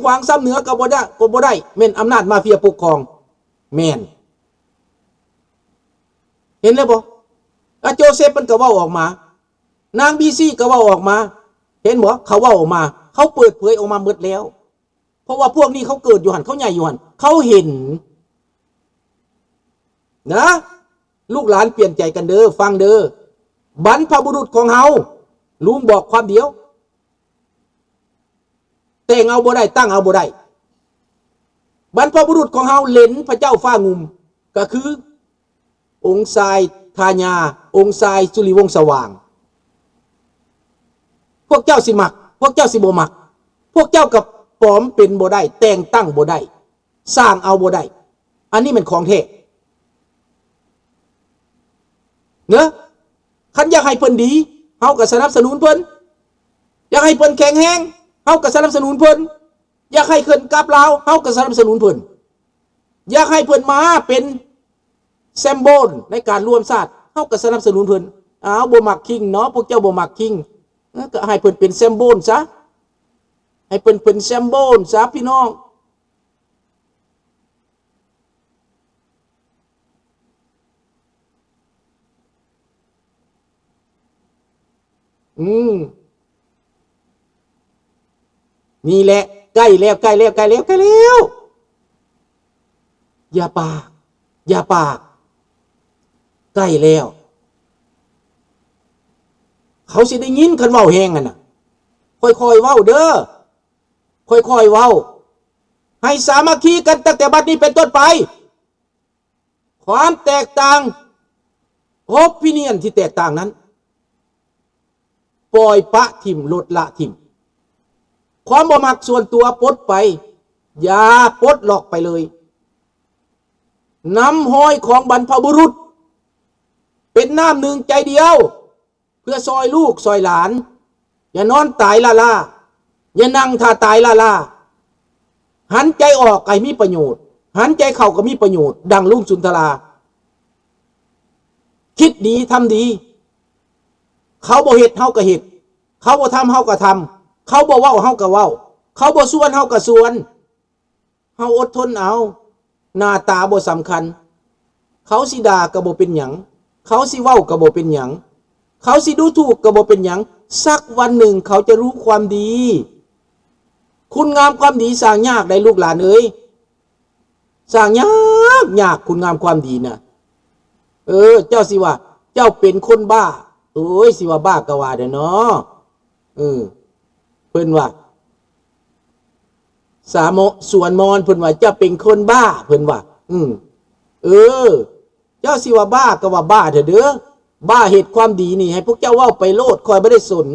ປາງຊຳເໜືອກໍບໍ່ໄດ້ ກໍບໍ່ໄດ້ ແມ່ນອຳນາດມາເຟຍປົກຄອງ. ແມ່ນ. ເຫັນແລ້ວບໍ່? ອາໂຈເຊັບມັນກໍເວົ້າອອກມາ, ນາງບີຊີກໍເວົ້າອອກມາ. ເຫັນບໍ່? ເຂົາເວົ້າອອກມາ, ເຂົາເປີດເຜີຍອອກມາໝົດແລ້ວ. ເພາະວ່າພວກນີ້ເຂົາເກີດຢູ່ຫັ້ນ, ເຂົາໃຫຍ່ຢູ່ຫັ້ນ, ເຂົາເຫັນ. ນະ, ລູກຫຼານປ່ຽນໃຈກັນເດີ, ຟັງເດີ. ບັນພະບຸລຸດຂອງເຮົາ, ລຸງບອກຄວາມດຽວ, ແຕ່ງເອົາບໍ່ໄດ້, ຕັ້ງເອົາບໍ່ໄດ້. ບັນພະບຸລຸດຂອງເຮົາເຫຼັນພະເຈົ້າຟ້າງຸ່ມ, ກໍຄືອົງຊາຍທາຍາ, ອົງຊາຍສຸລິວົງສະຫວ່າງ. ພວກເຈົ້າຊິມັກ, ພວກເຈົ້າຊິບໍ່ມັກ, ພວກເຈົ້າກໍປອມເປັນບໍ່ໄດ້, ແຕ່ງຕັ້ງບໍ່ໄດ້, ສ້າງເອົາບໍ່ໄດ້. ອັນນີ້ແມ່ນຂອງແທ້ເນາະ. ຄັນຢາກໃຫ້ເພິ່ນດີ, ເຮົາກໍສະໜັບສະໜູນເພິ່ນ. ຢາກໃຫ້ເພິ່ນແຂງແຮງ, ເຮົາກໍສະໜັບສະໜູນເພິ່ນ. ຢາກໃຫ້ເພິ່ນກັບລາວ, ເຮົາກໍສະໜັບສະໜູນເພິ່ນ. ຢາກໃຫ້ເພິ່ນມາເປັນແຊມໂບນໃນການລວມຊາດ, ເຮົາກໍສະໜັບສະໜູນເພິ່ນ. ອ້າວ, ບໍ່ມັກຄິງເນາະ, ພວກເຈົ້າບໍ່ມັກຄິງ. ເອີ, ກໍໃຫ້ເພິ່ນເປັນແຊມໂບນຊະ, ໃຫ້ເພິ່ນເປັນແຊມໂບນຊະ ພີ່ນ້ອງ. ອືມ ນີ້ແຫຼະ ໃກ້ແລ້ວ ໃກ້ແລ້ວ ໃກ້ແລ້ວ ໃກ້ແລ້ວ. ຢ່າປາກ ຢ່າປາກ ໃກ້ແລ້ວ. ເຂົາຊິໄດ້ຍິນ ຄັນເວົ້າແຮງຫັ້ນນະ. ຄ່ອຍໆເວົ້າເດີ ຄ່ອຍໆເວົ້າ. ໃຫ້ສາມັກຄີກັນຕັ້ງແຕ່ບັດນີ້ເປັນຕົ້ນໄປ. ຄວາມແຕກຕ່າງ ໂອພີນຽນທີ່ແຕກຕ່າງນັ້ນ ປ່ອຍປະຖິ້ມ ລົດລະຖິ້ມ. ຄວາມບໍ່ມັກສ່ວນຕົວປົດໄປ, ຢ່າປົດລັອກໄປເລີຍ. ນຳຮອຍຂອງບັນພະບຸລຸດ ເປັນນ້ຳໜຶ່ງໃຈດຽວ. ເພື່ອຊ່ອຍລູກຊ່ອຍຫຼານ. ຢ່ານອນຕາຍລ້າໆ, ຢ່ານັ່ງຖ້າຕາຍລ້າໆ. ຫັນໃຈອອກກໍໃຫ້ມີປະໂຫຍດ, ຫັນໃຈເຂົ້າກໍມີປະໂຫຍດ, ດັ່ງລຸງສຸນທະລາ. ຄິດດີທຳດີ. ເຂົາບໍ່ເຮັດເຮົາກໍເຮັດ, ເຂົາບໍ່ທຳເຮົາກໍທຳ, ເຂົາບໍ່ເວົ້າເຮົາກໍເວົ້າ, ເຂົາບໍ່ຊວນເຮົາກໍຊວນ. ເຮົາອົດທົນເອົາ, ໜ້າຕາບໍ່ສຳຄັນ. ເຂົາຊິດ່າກໍບໍ່ເປັນຫຍັງ, ເຂົາຊິເວົ້າກໍບໍ່ເປັນຫຍັງ, ເຂົາຊິດູຖູກກໍບໍ່ເປັນຫຍັງ. ສັກວັນໜຶ່ງເຂົາຈະຮູ້ຄວາມດີ. ຄຸນງາມຄວາມດີສ້າງຍາກໄດ໋ ລູກຫຼານເອີຍ, ສ້າງຍາກ ຍາກ ຄຸນງາມຄວາມດີນະ. ເອີ ເຈົ້າຊິວ່າເຈົ້າເປັນຄົນບ້າ, ໂອ້ຍ ຊິວ່າບ້າກໍວ່າໄດ້ເນາະ. ເອີ ເພິ່ນວ່າ ສາມະ ສວນມອນ ເພິ່ນວ່າ ເຈົ້າເປັນຄົນບ້າ ເພິ່ນວ່າ. ອືມ ເອີ ເຈົ້າຊິວ່າບ້າກໍວ່າບ້າເຖາະເດີ. ບ້າເຮັດຄວາມດີນີ້ ໃຫ້ພວກເຈົ້າເວົ້າໄປໂລດ, ຂ້ອຍບໍ່ໄດ້ສົນ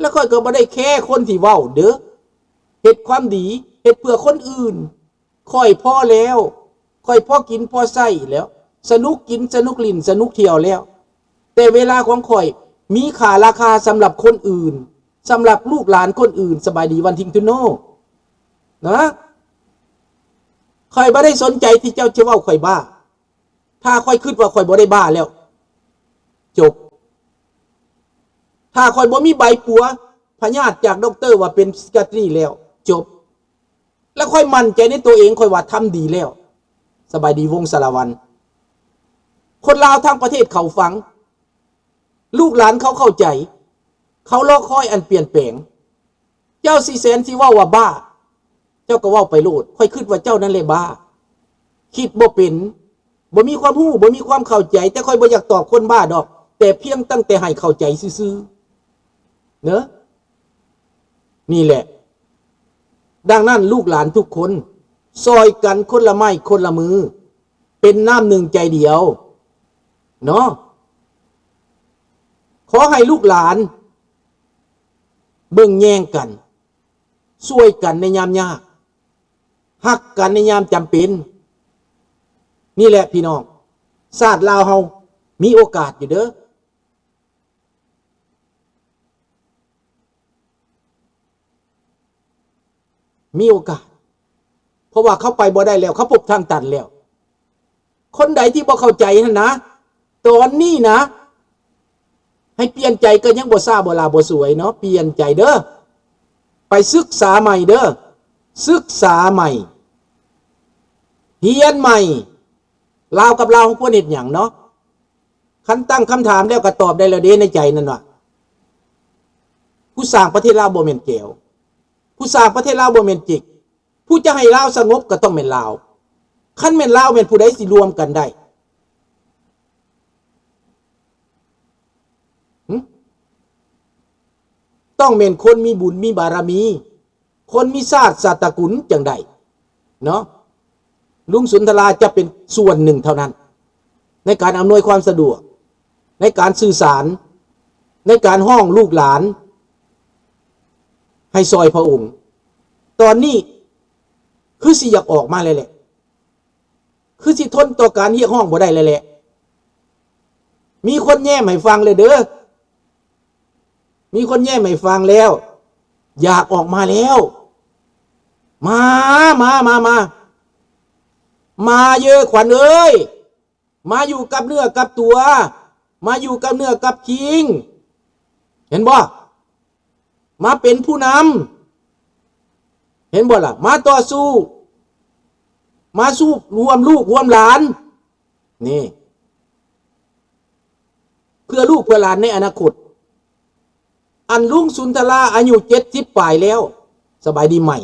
ແລະ ຂ້ອຍກໍບໍ່ໄດ້ແຄຄົນທີ່ເວົ້າເດີ. ເຮັດຄວາມດີ ເຮັດເພື່ອຄົນອື່ນ. ຂ້ອຍພໍແລ້ວ, ຂ້ອຍພໍກິນພໍໃຊ້ແລ້ວ, ສະໜຸກກິນ ສະໜຸກຫຼິ້ນ ສະໜຸກທ່ຽວແລ້ວ. ແຕ່ເວລາຂອງຂ້ອຍມີຄ່າລາຄາສຳລັບຄົນອື່ນ, ສຳລັບລູກຫຼານຄົນອື່ນ. ສະບາຍດີວັນທິງ ທູໂນ ນະ. ຂ້ອຍບໍ່ໄດ້ສົນໃຈທີ່ເຈົ້າຈະເວົ້າຂ້ອຍບ້າ. ຖ້າຂ້ອຍຄິດວ່າຂ້ອຍບໍ່ໄດ້ບ້າແລ້ວ ຈົບ. ຖ້າຂ້ອຍບໍ່ມີໃບປົວພະຍາດຈາກດັອກເຕີວ່າເປັນ psychiatry ແລ້ວ ຈົບ. ແລະ ຂ້ອຍໝັ້ນໃຈໃນຕົວເອງ, ຂ້ອຍວ່າທຳດີແລ້ວ. ສະບາຍດີ ວົງສາລະວັນ. ຄົນລາວທັງປະເທດເຂົາຟັງ, ລູກຫຼານເຂົາເຂົ້າໃຈ, ເຂົາລໍຄອຍອັນປ່ຽນແປງ. ເຈົ້າຊິແສນຊິເວົ້າວ່າບ້າ, ເຈົ້າກໍເວົ້າໄປໂລດ. ຂ້ອຍຄິດວ່າເຈົ້ານັ້ນແຫຼະບ້າ, ຄິດບໍ່ເປັນ, ບໍ່ມີຄວາມຮູ້, ບໍ່ມີຄວາມເຂົ້າໃຈ. ແຕ່ຂ້ອຍບໍ່ຢາກຕອບຄົນບ້າດອກ, ແຕ່ພຽງຕັ້ງແຕ່ໃຫ້ເຂົ້າໃຈຊື່ໆ ເນາະ. ນີ້ແຫຼະ. ດັ່ງນັ້ນ ລູກຫຼານທຸກຄົນ ຊ່ອຍກັນຄົນລະໄມ້ຄົນລະມື, ເປັນນ້ຳໜຶ່ງໃຈດຽວເນາະ. ຂໍໃຫ້ລູກຫຼານເບິ່ງແຍງກັນ, ຊ່ວຍກັນໃນຍາມຍາກ, ຮັກກັນໃນຍາມຈຳເປັນ. ນີ້ແຫຼະພີ່ນ້ອງ, ຊາດລາວເຮົາມີໂອກາດຢູ່ເດີ. ມີໂອກາດ, ເພາະວ່າເຂົາໄປບໍ່ໄດ້ແລ້ວ, ເຂົາພົບທາງຕັນແລ້ວ. ຄົນໃດທີ່ບໍ່ເຂົ້າໃຈຫັ້ນນະ, ຕອນນີ້ນະ, ໃຫ້ປ່ຽນໃຈກໍຍັງບໍ່ຊ້າບໍ່ຫຼ້າບໍ່ສວຍເນາະ, ປ່ຽນໃຈເດີ, ໄປສຶກສາໃໝ່ເດີ. ສຶກສາໃໝ່ ຮຽນໃໝ່. ລາວກັບລາວ ເຮົາຄວນເຮັດຫຍັງເນາະ? ຄັນຕັ້ງຄຳຖາມແລ້ວກໍຕອບໄດ້ແລ້ວເດ້ ໃນໃຈນັ້ນວ່າ ຜູ້ສ້າງປະເທດລາວບໍ່ແມ່ນແກວ, ຜູ້ສ້າງປະເທດລາວບໍ່ແມ່ນຈິກ, ຜູ້ຈະໃຫ້ລາວສະຫງົບກໍຕ້ອງແມ່ນລາວ. ຄັນແມ່ນລາວ ແມ່ນຜູ້ໃດຊິລວມກັນໄດ້? ຫຶ? ຕ້ອງແມ່ນຄົນມີບຸນມີບາລະມີ, ຄົນມີຊາດສະຕະກຸນຈັ່ງໃດເນາະ. ລຸງສຸນທະລາຈະເປັນສ່ວນໜຶ່ງເທົ່ານັ້ນ ໃນການອຳນວຍຄວາມສະດວກ, ໃນການສື່ສານ, ໃນການຮ້ອງລູກຫຼານໃຫ້ຊ່ອຍພະອົງ. ຕອນນີ້ຄືຊິຢາກອອກມາແລ້ວແຫຼະ, ຄືຊິທົນຕໍ່ການຮຽກຮ້ອງບໍ່ໄດ້ແລ້ວແຫຼະ. ມີຄົນແຍ້ມໃຫ້ຟັງແລ້ວເດີ້, ມີຄົນແຍ້ມໃຫ້ຟັງແລ້ວ, ຢາກອອກມາແລ້ວ. ມາ ມາ ມາ ມາ ມາເດີ້ຂວັນເອີຍ, ມາຢູ່ກັບເນື້ອກັບຕົວ, ມາຢູ່ກັບເນື້ອກັບຄີງ. ເຫັນບໍ່? ມາເປັນຜູ້ນຳ, ເຫັນບໍ່ລະ? ມາຕໍ່ສູ້, ມາສູ້ຮ່ວມລູກຮ່ວມຫຼານ. ນີ້ ເພື່ອລູກເພື່ອຫຼານໃນອະນາຄົດ. ອັນລຸງສຸນທະລາອາຍຸເຈັດສິບປາຍແລ້ວ, ສະບາຍດີໃໝ່.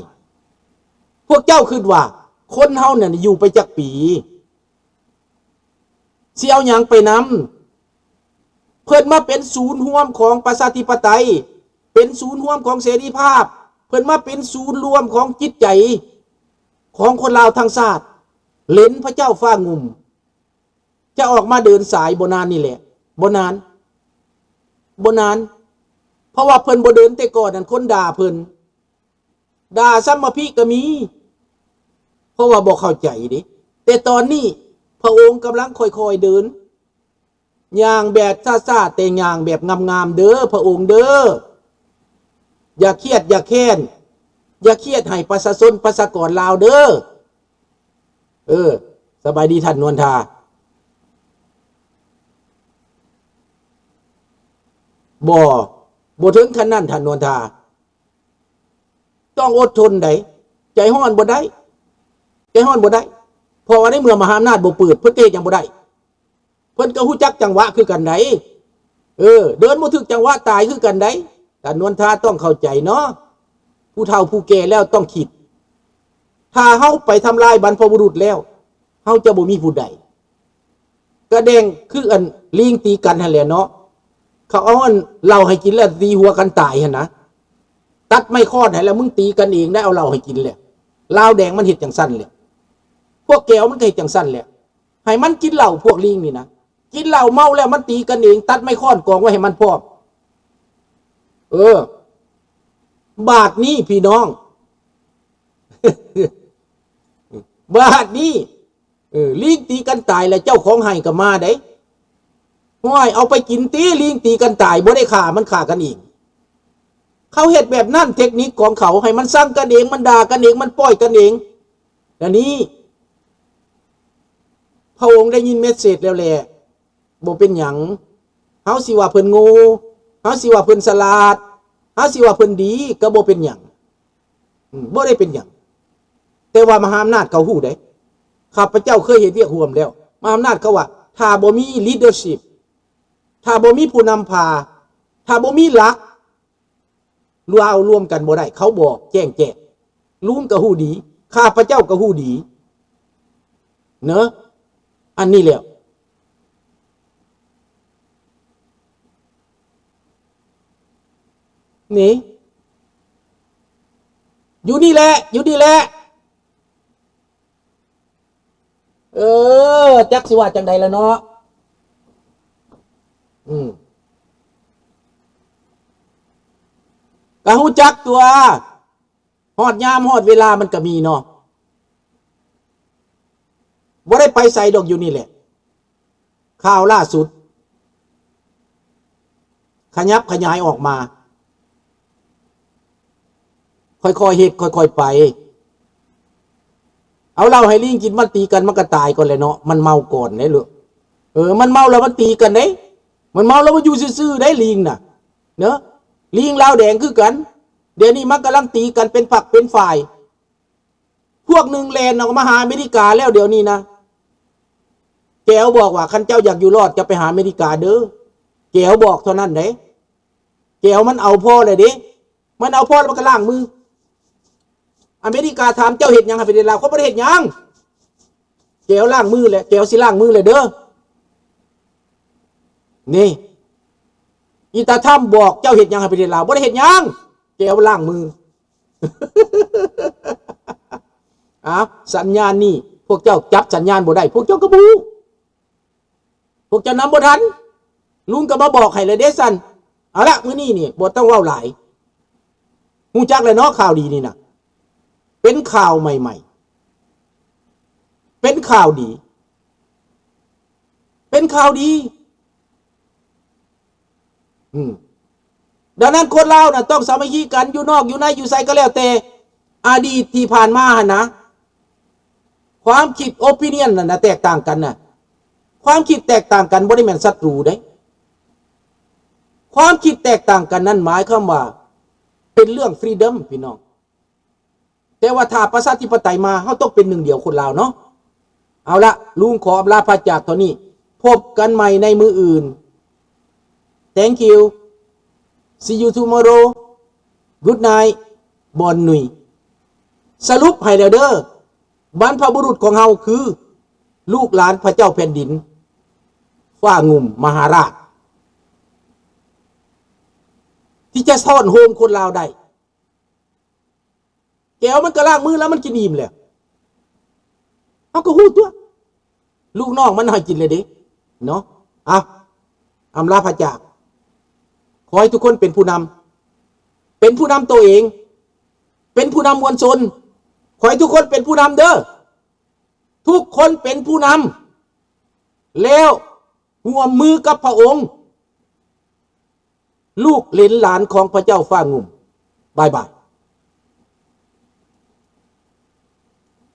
ພວກເຈົ້າຄິດວ່າຄົນເຮົານັ້ນຢູ່ໄປຈັກປີ? ຊິເອົາຫຍັງໄປນຳ? ເພິ່ນມາເປັນສູນລວມຂອງປະຊາທິປະໄຕ, ເປັນສູນລວມຂອງເສລີພາບ, ເພິ່ນມາເປັນສູນລວມຂອງຈິດໃຈຂອງຄົນລາວທັງຊາດ. ເຫຼັນພະເຈົ້າຟ້າງຸ່ມ ຈະອອກມາເດີນສາຍບໍ່ນານນີ້ແຫຼະ, ບໍ່ນານ, ບໍ່ນານ. ເພາະວ່າເພິ່ນບໍ່ເດີນແຕ່ກ່ອນນັ້ນ, ຄົນດ່າເພິ່ນ, ດ່າຊຳມະພິກໍມີ, ເພາະວ່າບໍ່ເຂົ້າໃຈເດ້. ແຕ່ຕອນນີ້ພະອົງກຳລັງຄ່ອຍໆເດີນ, ຍ່າງແບບຊ້າໆ ແຕ່ຍ່າງແບບງາມໆເດີພະອົງເດີ. ຢ່າຄຽດຢ່າແຄ້ນ, ຢ່າຄຽດໃຫ້ປະຊາຊົນປະຊາກອນລາວເດີ. ເອີ ສະບາຍດີທ່ານນວນທາ. ບໍ່ ບໍ່ເຖິງຂັ້ນນັ້ນທ່ານນວນທາ. ຕ້ອງອົດທົນໃດ໋, ໃຈຮ້ອນບໍ່ໄດ້, ໃຈຮ້ອນບໍ່ໄດ້. ເພາະວ່າໃນເມື່ອມະຫາອຳນາດບໍ່ເປີດ, ເພິ່ນກໍເຮັດຫຍັງບໍ່ໄດ້. ເພິ່ນກໍຮູ້ຈັກຈັງຫວະຄືກັນໃດ໋. ເອີ ເດີນບໍ່ຖືກຈັງຫວະຕາຍຄືກັນໃດ໋. ທ່ານນວນທາຕ້ອງເຂົ້າໃຈເນາະ, ຜູ້ເຖົ້າຜູ້ແກ່ແລ້ວຕ້ອງຄິດ. ຖ້າເຮົາໄປທຳລາຍບັນພະບຸລຸດແລ້ວ, ເຮົາຈະບໍ່ມີຜູ້ໃດ. ກະແດງຄືອັນລີງຕີກັນຫັ້ນແຫຼະເນາະ. ເຂົາເອົາອັນເຫຼົ້າໃຫ້ກິນແລ້ວຕີຫົວກັນຕາຍຫັ້ນນະ. ຕັດໄມ້ຄ້ອນໃຫ້ແລ້ວ ມຶງຕີກັນເອງໄດ້, ເອົາເຫຼົ້າໃຫ້ກິນແຫຼະ. ລາວແດງມັນເຮັດຈັ່ງຊັ້ນແຫຼະ. ພວກແກວມັນກໍເຮັດຈັ່ງຊັ້ນແຫຼະ. ໃຫ້ມັນກິນເຫຼົ້າ, ພວກລີງນີ້ນະ. ກິນເຫຼົ້າເມົາແລ້ວມັນຕີກັນເອງ, ຕັດໄມ້ຄ້ອນກອງໄວ້ໃຫ້ມັນພ້ອມ. ເອີ ບາດນີ້ພີ່ນ້ອງ, ບາດນີ້ ເອີ ລີງຕີກັນຕາຍແລ້ວ ເຈົ້າຂອງໄຮ່ກໍມາເດ້. ຫ້ວຍ ເອົາໄປກິນຕິ, ລີງຕີກັນຕາຍ, ບໍ່ໄດ້ຂ້າ, ມັນຂ້າກັນເອງ. ເຂົາເຮັດແບບນັ້ນ, ເທັກນິກຂອງເຂົາ, ໃຫ້ມັນຊັງກັນເອງ, ມັນດ່າກັນເອງ, ມັນປ້ອຍກັນເອງ. ດຽວນີ້ ພະອົງໄດ້ຍິນເມສເສດແລ້ວແຫຼະ, ບໍ່ເປັນຫຍັງ. ເຮົາຊິວ່າເພິ່ນໂງ່, ເຮົາຊິວ່າເພິ່ນສະຫຼາດ, ເຮົາຊິວ່າເພິ່ນດີ, ກໍບໍ່ເປັນຫຍັງ. ອືມ ບໍ່ໄດ້ເປັນຫຍັງ. ແຕ່ວ່າມະຫາອຳນາດເຂົາຮູ້ເດ້. ຂ້າພະເຈົ້າເຄີຍເຮັດວຽກຮ່ວມແລ້ວ. ມະຫາອຳນາດເຂົາວ່າ ຖ້າບໍ່ມີ leadership, ຖ້າບໍ່ມີຜູ້ນຳພາ, ຖ້າບໍ່ມີຫຼັກ, ລາວລວມກັນບໍ່ໄດ້. ເຂົາບອກແຈ້ງແຈ້ງ. ລຸງກໍຮູ້ດີ, ຂ້າພະເຈົ້າກໍຮູ້ດີ ເນາະ. ອັນນີ້ແຫຼະ. ນີ້ ຢູ່ນີ້ແຫຼະ, ຢູ່ນີ້ແຫຼະ. ເອີ ຈັກຊິວ່າຈັ່ງໃດລະເນາະ. ອືມ ກະຮູ້ຈັກຕົວະ, ຮອດຍາມຮອດເວລາມັນກະມີເນາະ. ບໍ່ໄດ້ໄປໃສດອກ, ຢູ່ນີ້ແຫຼະ. ຂ່າວລ່າສຸດ ຂະຫຍັບຂະຫຍາຍອອກມາ, ຄ່ອຍໆເຮັດ ຄ່ອຍໆໄປ. ເອົາເຫຼົ້າໃຫ້ລີງກິນ, ມັນຕີກັນ ມັນກໍຕາຍກ່ອນແຫຼະເນາະ, ມັນເມົາກ່ອນເດ້ລູກ. ເອີ ມັນເມົາແລ້ວມັນຕີກັນເດ້, ມັນເມົາແລ້ວມັນຢູ່ຊື່ໆໄດ້ ລີງນະ ເນາະ. ລີງລາວແດງຄືກັນ, ດຽວນີ້ມັນກຳລັງຕີກັນເປັນພັກເປັນຝ່າຍ. ພວກໜຶ່ງແລ່ນອອກມາຫາອາເມລິກາແລ້ວດຽວນີ້ນະ. ແກວບອກວ່າ ຄັນເຈົ້າຢາກຢູ່ລອດ ເຈົ້າໄປຫາອາເມລິກາເດີ. ແກວບອກເທົ່ານັ້ນເດ້. ແກວມັນເອົາພໍແລ້ວເດ້. ມັນເອົາພໍແລ້ວມັນກໍລ້າງມື. ອາເມລິກາຖາມ ເຈົ້າເຮັດຫຍັງໃຫ້ປະເທດລາວ? ຂ້ອຍບໍ່ໄດ້ເຮັດຫຍັງ. ແກວລ້າງມືແຫຼະ. ແກວຊິລ້າງມືແລ້ວເດີ. ນີ້ ອີຕາທຳບອກ ເຈົ້າເຮັດຫຍັງໃຫ້ປະເທດລາວ? ບໍ່ໄດ້ເຮັດຫຍັງ. ແກວລ້າງມື. ອ້າວ ສັນຍານນີ້ ພວກເຈົ້າຈັບສັນຍານບໍ່ໄດ້ ພວກເຈົ້າກໍບໍ່ຮູ້. ພວກເຈົ້ານຳບໍ່ທັນ. ລຸງກໍມາບອກໃຫ້ແລ້ວເດ້ຊັ້ນ. ເອົາລະ ມື້ນີ້ນີ້ບໍ່ຕ້ອງເວົ້າຫຼາຍ. ຮູ້ຈັກແລ້ວເນາະ ຂ່າວດີນີ້ນະ. ເປັນຂ່າວໃໝ່ໆ. ເປັນຂ່າວດີ. ເປັນຂ່າວດີ. ອືມ ດັ່ງນັ້ນຄົນລາວນະ ຕ້ອງສາມັກຄີກັນ ຢູ່ນອກຢູ່ໃນ ຢູ່ໃສກໍແລ້ວແຕ່. ອະດີດທີ່ຜ່ານມາຫັ້ນນະ ຄວາມຄິດ ໂອປິນຽນ ນັ້ນນະ ແຕກຕ່າງກັນນະ. ຄວາມຄິດແຕກຕ່າງກັນບໍ່ໄດ້ແມ່ນສັດຕູເດ້. ຄວາມຄິດແຕກຕ່າງກັນນັ້ນໝາຍຄວາມວ່າເປັນເລື່ອງຟຣີດອມ ພີ່ນ້ອງ. ແຕ່ວ່າຖ້າປະຊາທິປະໄຕມາ ເຮົາຕ້ອງເປັນໜຶ່ງດຽວຄົນລາວເນາະ. ເອົາລະ ລຸງຂໍອຳລາພາຈາກເທົ່ານີ້. ພົບກັນໃໝ່ໃນມື້ອື່ນ. Thank you. See you tomorrow. Good night. ບອນນຸຍ. ສະຫຼຸບໃຫ້ແລ້ວເດີ. ບັນພະບຸລຸດຂອງເຮົາຄືລູກຫຼານພະເຈົ້າແຜ່ນດິນ ຟ້າງຸ່ມມະຫາລາດ ທີ່ຈະຊ້ອນໂຮມຄົນລາວໄດ້. ແກວມັນກໍລ້າງມືແລ້ວ ມັນກິນອີ່ມແລ້ວ. ເຮົາກໍຮູ້ຕົວະ ລູກນ້ອງມັນໃຫ້ກິນແລ້ວເດ້ເນາະ. ເອົາ ອຳລາພາຈາກ. ຂໍໃຫ້ທຸກຄົນເປັນຜູ້ນຳ, ເປັນຜູ້ນຳໂຕເອງ, ເປັນຜູ້ນຳມວນຊົນ. ຂໍໃຫ້ທຸກຄົນເປັນຜູ້ນຳເດີ. ທຸກຄົນເປັນຜູ້ນຳ ແລ້ວຮ່ວມມືກັບພະອົງ. ລູກເຫຼັນຫຼານຂອງພະເຈົ້າຟ້າງຸ່ມ. ບາຍບາຍ.